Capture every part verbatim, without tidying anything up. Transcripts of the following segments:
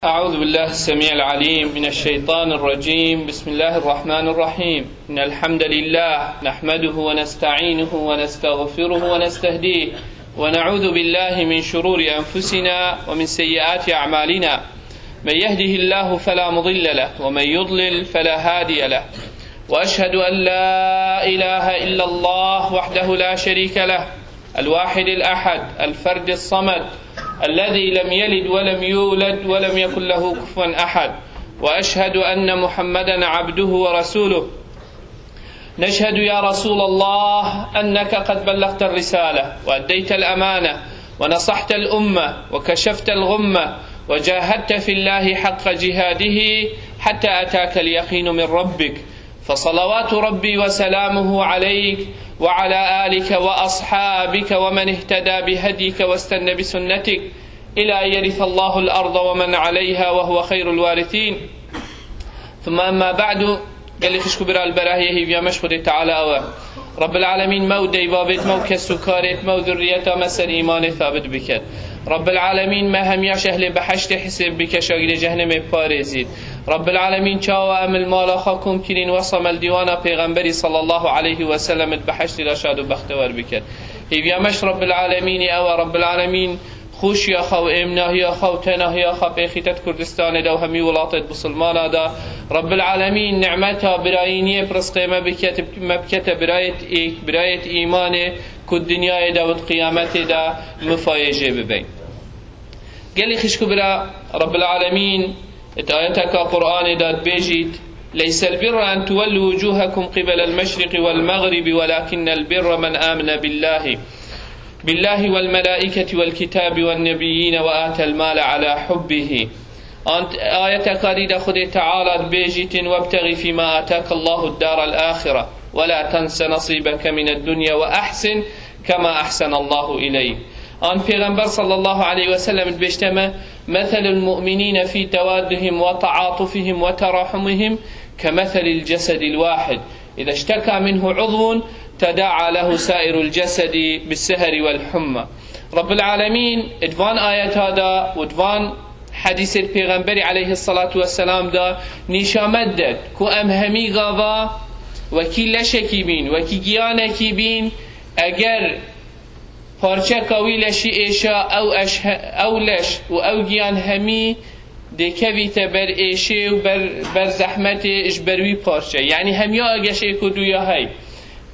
أعوذ بالله السميع العليم من الشيطان الرجيم. بسم الله الرحمن الرحيم. إن الحمد لله نحمده ونستعينه ونستغفره ونستهديه، ونعوذ بالله من شرور أنفسنا ومن سيئات أعمالنا. من يهده الله فلا مضل له، ومن يضلل فلا هادي له. وأشهد أن لا إله إلا الله وحده لا شريك له، الواحد الأحد، الفرد الصمد، الذي لم يلد ولم يولد ولم يكن له كفوا أحد. وأشهد أن محمدا عبده ورسوله. نشهد يا رسول الله أنك قد بلغت الرسالة وأديت الأمانة ونصحت الأمة وكشفت الغمة وجاهدت في الله حق جهاده حتى أتاك اليقين من ربك، فصلوات ربي وسلامه عليك وعلى آلك وأصحابك ومن اهتدى بهديك واستن بسنتك إلى أن يرث الله الأرض ومن عليها وهو خير الوارثين. ثم أما بعد، gelî xişk û bira li berahiyê hêviya me ji Xwedê Teala ew e. Rabbil Alemîn me û deyvavêt me û kes û karêt me û zurriyeta me ser îmanê sabit biket. Rabbil Alemîn me hemiya ji ehlê behiştê hisêb bike, şagirê cehennemê parêzît. Rabbil Alemîn çawa em li mala xwe kom kirîn, wesa me li dîwana Pêxemberî sallallahu aleyhi ve sellem di behiştî de şad û bextewer biket. Hêviya me ji Rabbil Alemînê ew e. Rabbil Alemîn xweşiya xwe û êmnahiya xwe û tenahiya xwe pêxîte di Kurdistanê de û hemî welatêt bisilmana de. Rabbil Alemîn nimeta birayîniyê bi rizqê me biket, me bikete birayêt êk, birayêt îmanê, ku di dinyayê de û di qiyametê de mifayê jê bibeyn. Gelî xişk û bira, Rabbil Alemîn di ayeteka Qur'anê de dibêjît: ليس البر أن تولوا وجوهكم قبل المشرق والمغرب ولكن البر من آمن بالله، بالله والملائكة والكتاب والنبيين وآتى المال على حبه. An ayeteka dî de Xwedê Teala dibêjîtin: وابتغ فيما آتاك الله الدار الآخرة ولا تنس نصيبك من الدنيا وأحسن كما أحسن الله إليك. An Pêxember sallallahu aleyhi ve sellem dibêjte me: مثل المؤمنين في توادهم وتعاطفهم وتراحمهم كمثل الجسد الواحد إذا اشتكى منه عضو تداعى له سائر الجسد بالسهر والحمى. Rabbil Alemîn di van ayeta de û di van hedîsê Pêxemberî aleyhissalatu vesselam de nîşa me didet ku em hemî gava wekî leşekî bîn, wekî giyanekî bîn, eger parçeka wî leşî êşa, ew eş-, ew leş û ew giyan hemî dê kevîte ber êşê û ber, ber zehmetê ji ber wî parçe. Yanî hemiya geşê ku duya hey.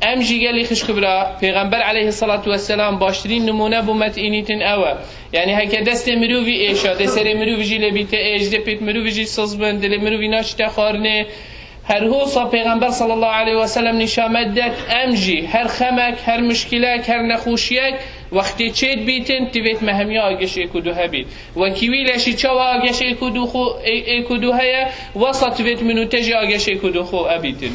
Em jî gelî xişk û bira, Pêxember aleyhissalatu vesselam baştirîn nimûne bo me tînîtin ew e. Yanî heke destê mirovî êşa, dê serê mirovî jî lê bîte êş, dê pêt mirovî jî siz bin, dilê mirovî naçîte xwarinê. Her hosa Pêxember sallallahu aleyhi ve sellem nîşa me didet, em jî her xemek, her muşkilek, her nexweşiyek, wextê çêdibîtin, divêt me hemiya agişê ku du hebît. Wekî wî leşî çawa agişê ku du xwe, ê, ê ku du heye, wesa divêt min û te jî agişê ku du xwe ebîtin.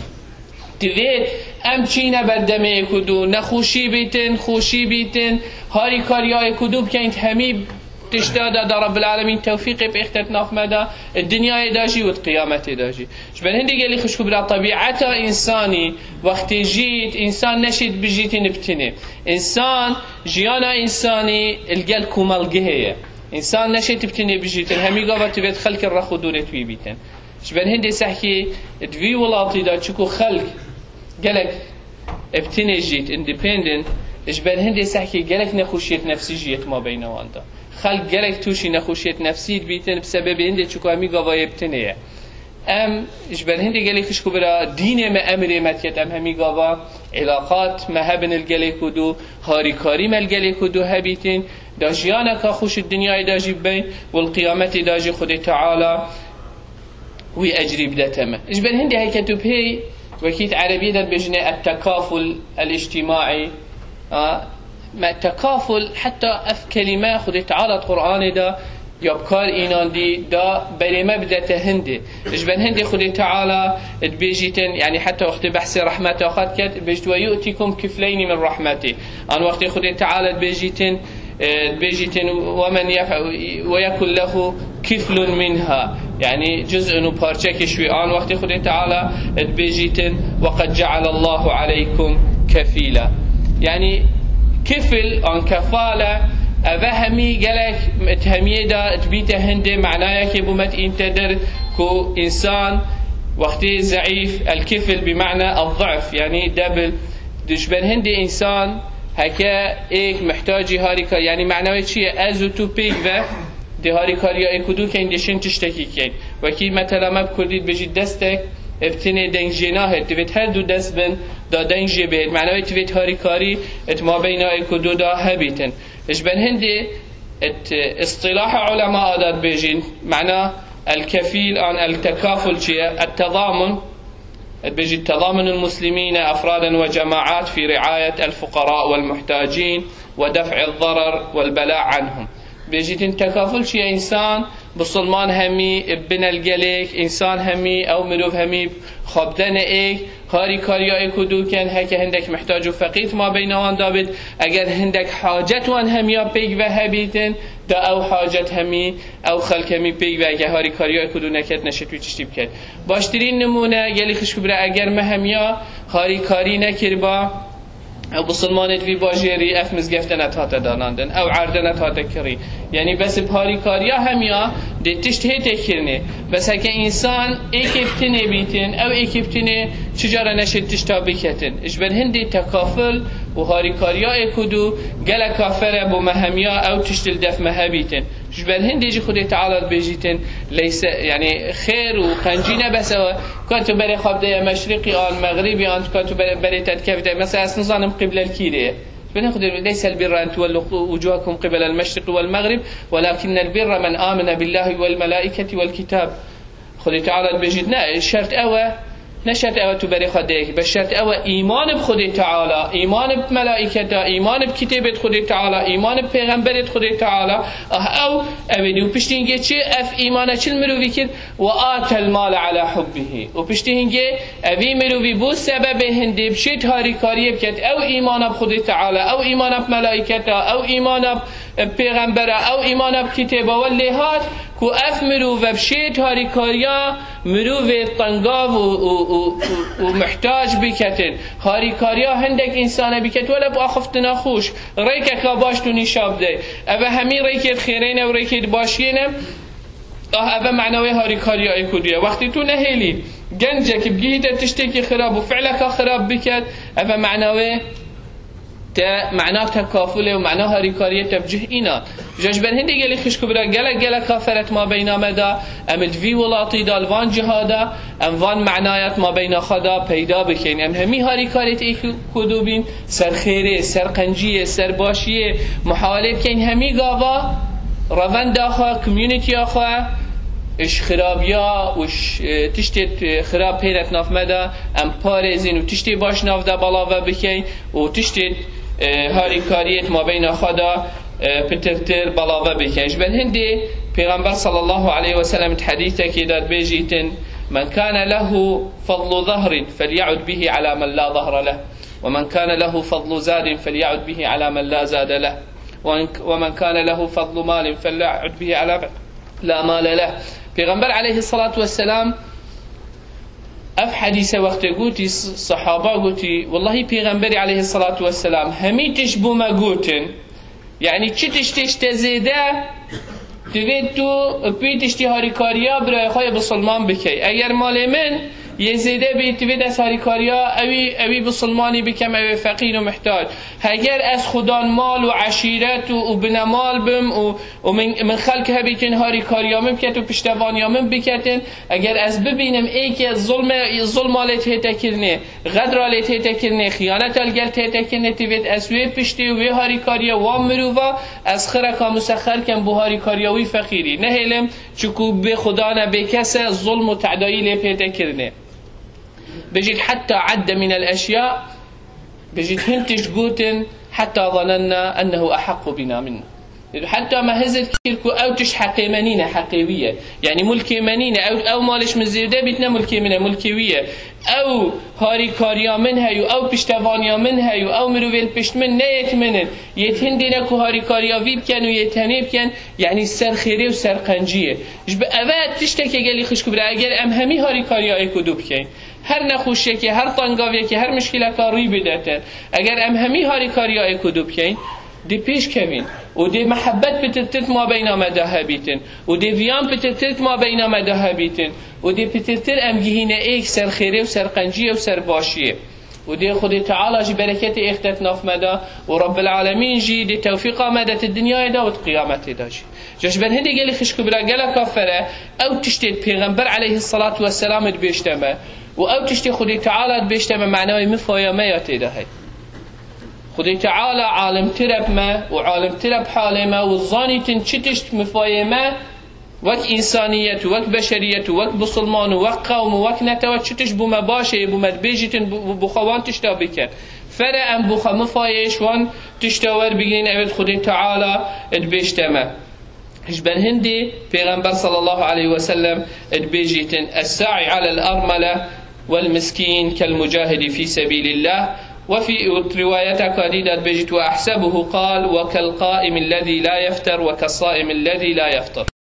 Divêt em çîne ber demê ê ku du, nexweşî bîtin, xweşî bîtin, harîkariya ê ku du bikeyn, hemî tişta de da Rabbil Alemîn tewfîqê pêxtet nav me da, di dinyayê de jî û di qiyametê de jî. Ji ber hindê gelî xişk û bira, tebîeta însanî wextê jît, însan neşît bijîtî nibtinê. Însan, jiyana însanî li gel komelgihê ye. Însan neşêt btinê bijîtin, hemî gava tivêt xelkê rex û dûrê twî bîtin. Ji ber hindê sehkî di vî welatî de çiku xelk gelek btinê jît, independent, ji ber hindê sehkî gelek nexweşiyet nefsî jiyêt mabeyna wan de. Xelk gelek tûşî nexweşiyet nefsî dibîtin, bi sebebê hindê çiku hemî gava yê btinê ye. Em ji ber hindê gelê xişk û bira, dînê me emirê me diket, em hemî gava îlaqat me hebin li gelê ku du, harîkarî me li gelê ku du hebîtin, da jiyaneka xweş di dinyayê de jî bibeyn û li qiyametê de jî Xwedê Teala wî ecrî bidete me. Ji ber hindê heke tu pê wekî di erebiyê de dibêjinê et-tekaful el-îctîmaî, a, me tekaful, heta ev kelîme Xwedê Teala di Qur'anê de ya bi kar înandî, da berê me bidete hindê. Ji ber hindê Xwedê Teala dibêjîtin, yanî heta wextê behsê rehmeta xwe diket, dibêjit: "Ve yu'tikum kifleyni min rahmetî." An wextê Xwedê Teala dibêjîtin, e, dibêjîtin: "Ve men yef-, ve yekun lehu kiflun minha." Yanî cuz'un û parçekî ji wî. An wextê Xwedê Teala dibêjîtin: "Ve qed cealallahu aleykum kefîla." Yanî kifl an kefale, Eve hemî gelek, di hemiyê de dibîte hindê manayekê bû me dîn te der ku însan wextê zeîf, el-kifl bi mana el-zaf, yanî debil. Ji ber hindê însan heke êk mihtacî harîkar, yanî manawê çi ye? Ez û tu pêk ve dê harîkariya êk û du keyn, dê şên tiştekî keyn. Wekî metela me bi kurdî dibêjî destek bi tinê deng jê nahêt. Divêt her du dest bin da deng jê bihêt. Manawê divêt harîkarî di mabeyna êk û du da hebîtin. Ji ber hindê, et, îstilaha ulema da dibêjin, mana el-kefîl an el-tekaful çi ye? Et-tezamun. Dibêjî, تضامن المسلمين أفرادا وجماعات في رعاية الفقراء والمحتاجين ودفع الضرر والبلاء عنهم. Bêjîtin tekaful çi ye? Însan, bisilman hemî bin el gelêk, însan hemî, ew mirov hemî xwe bidene êk, harîkariya êk û du ken, heke hindek mihtac û feqîr ma beyna wan da bit, eger hindek hacet wan hemiya pêk ve hebîtin, da ew hacet hemî, ew xelk hemî pêk ve, eger harîkariya êk û du neket, neşet wî tiştî biket. Baştirîn nimûne, gelî xişk û bira, eger me hemiya harîkarî nekiriba, ew bisilmanê di vî bajêrî ev mizgefte nedihate danandin, ew erde nedihate kirî. Yanî bes bi harîkariya hemiya dê tişt hête kirinê. Bes heke însan êkê bi tinê bîtin, ew êkê bi tinê çi cara neşê tişta biketin. Ji ber hindê tekaful û harîkariya êk û du gelek kafere bo me hemiya ew tişt li def me hebîtin. Ji ber hindê jî Xwedê Teala dibêjîtin, leyse, yanî xêr û qencî ne bes ew e. Ka tu berê xwe bideye meşriqî an mexribî an ka tu berê, berê te dikevite. Mesela ez nizanim qîble li kîrê ye. Ji ber Xwedê, ليس البر أن تولوا وجوهكم قبل المشرق والمغرب ولكن البر من آمن بالله والملائكة والكتاب. Xwedê Teala dibêjît, ne, şert ew e, ne şert ew e tu berê xwe deyekî, bes şert ew e, îman bi Xwedê Teala, îman bi melaîketa, îman bi kitêbê di Xwedê Teala, îman bi pêxemberê di Xwedê Teala, ah, ew, ew ê dî. Û piştî hingê çi, ev îmane çi li mirovî kir? وآتى المال على حبه. Û piştî hingê evî mirovî bû sebebê hindê bişêt harîkariyê biket. Ew îmana bi Xwedê Teala, ew îmana bi melaîketa, ew îmana bi pêxembera, ew îmana bi kitêba we lê hat, ku ev mirov ve bişêt harîkariya mirovê tengav û, û, û, û, û muhtac biketin. Harîkariya hindek însane biket, wele bi axiftina xweş. Rêkeka baş tu nîşa bidey. Eve hemî rêkê di xêrê ne û rêkê di başiyê ne. Ah, eve manawê harîkariya êk û du ye. Wextî tu nehêlî gencek bigihîte tiştekî xirab û fi'leka xirab biket, eve manawê te, mana tekafulê û mana harîkariyê te bi cih îna. Ji ber hindê gelî xişk û bira gelek, gelek kaferet ma beyna me da, em di vî welatî da, li van ciha da, em van manayat ma beyna xwe da peyda bikeyn. Em hemî harîkarêt êk û du bîn, ser xêrê, ser qenciyê, ser başiyê, muhawelê bikeyn hemî gava revenda xwe, communitya xwe, ji xirabiya û ji, e, tiştê, e, xirab pêre di nav me de, em parêzin û tiştê baş nav de balave bikeyn û tiştê, e, harîkariyê di mabeyna xwe de, e, pitirtir balave bikeyn. Ji ber hindê Pêxember sallallahu aleyhi ve sellem di hedîsekê de dibêjîtin, "من كان له فضل ظهر فليعد به على من لا ظهر له، ومن كان له فضل زاد فليعد به على من لا زاد له، ومن، ومن كان له فضل مال فليعد به على من لا مال له." Pêxember aleyhissalatu vesselam ev hedîse wextê gotî, s-, sehaba gotî, "Wellahî Pêxemberî aleyhissalatu vesselam hemî tişt bo me gotin." Yanî çi tiştê ji te zêde divê tu pê tiştî harîkariya birayê xwe yê bisilman bikey. Eger malê min yê zêde bî, divê ez harîkariya ewî, ewî bisilmanî bikem, ew ê feqîr û mihtac. Heger ez xudan mal û eşîret û, û binemal bim û, û min, min xelk hebîtin harîkariya min biket û piştevaniya min biketin, eger ez bibînim êkê zulme, zulma lê tête kirinê, Xedra lê tête kirinê, xiyaneta li gel tête kirinê, divêt ez wê piştê û wê harîkariya wan mirova ez xireka musexer kem bo harîkariya wî feqîrî. Nehêlim, çiku bê xuda ne, bê kes e, zulm û tedayî lê pête kirinê. Bijît, "حتى عد من الأشياء"، bijît, hin tişt gotin, "حتى ظننا أنه أحق بنا منا". Heta me hizir kir ku ew tişt heqê me nîne, heqê wî ye. Yanî mulkê me nîne, ew, ew malê ji min zêde bît ne mulkê min e, mulkê wî ye. Ew harîkariya min heye û ew piştevaniya min heye û ew mirovê li pişt min ne yêt min in. Yêt hindê ne ku harîkariya vî biken û yêt henê biken, yanî ser xêrê û ser qenciyê. Ji bi eve tiştekê gelî xişk û bira, eger em hemî harîkariya êk û du bikeyn, her nexweşiyekê, her tengaviyekê, her mişkileka rî bidetin, eger em hemî harîkariya êk û du bikeyn, Dê pêş kevîn û dê mihebet pitirtir di mabeyna me de hebîtin û dê viyan pitirtir di mabeyna me de hebîtin û dê pitirtir em gihîne êk ser xêrê û ser qenciyê û ser başiyê. Û dê Xwedê Teala jî bereketê êxdet nav me de û Rabbil Alemîn jî dê tewfîqa me de di dinyayê de û di qiyametê de jî. Ji ber hindê gelî xişk û bira geleka fere ew tiştê Pêxember aleyhissalatu vesselam dibêjte me û ew tiştê Xwedê Teala dibêjte me, manayê mifaya me ya tê de hey. Xwedê Teala alimtir e bi me û alimtir e bi halê me û zanîtin çi tişt mifayê me wek însaniyet û wek beşeriyet û wek bisilman û wek qewm û wek netewe çi tişt bo me baş e, bo me dibêjîtin bo, bo xwe wan tişta bikin. Fere em bo xwe mifayê ji wan tişta werbigrin, ew ê Xwedê Teala dibêjte me. Ji ber hindê Pêxember sallallahu aleyhi ve sellem dibêjîtin, "Es-sa'i alel armele vel miskîn kel mucahidi fî sebîlillah." Ve fî rivayeteka dî de dibêjît, "Ve ahsebuhu qal ve kel qaimillezî la yefter ve kes saimillezî la yeftir."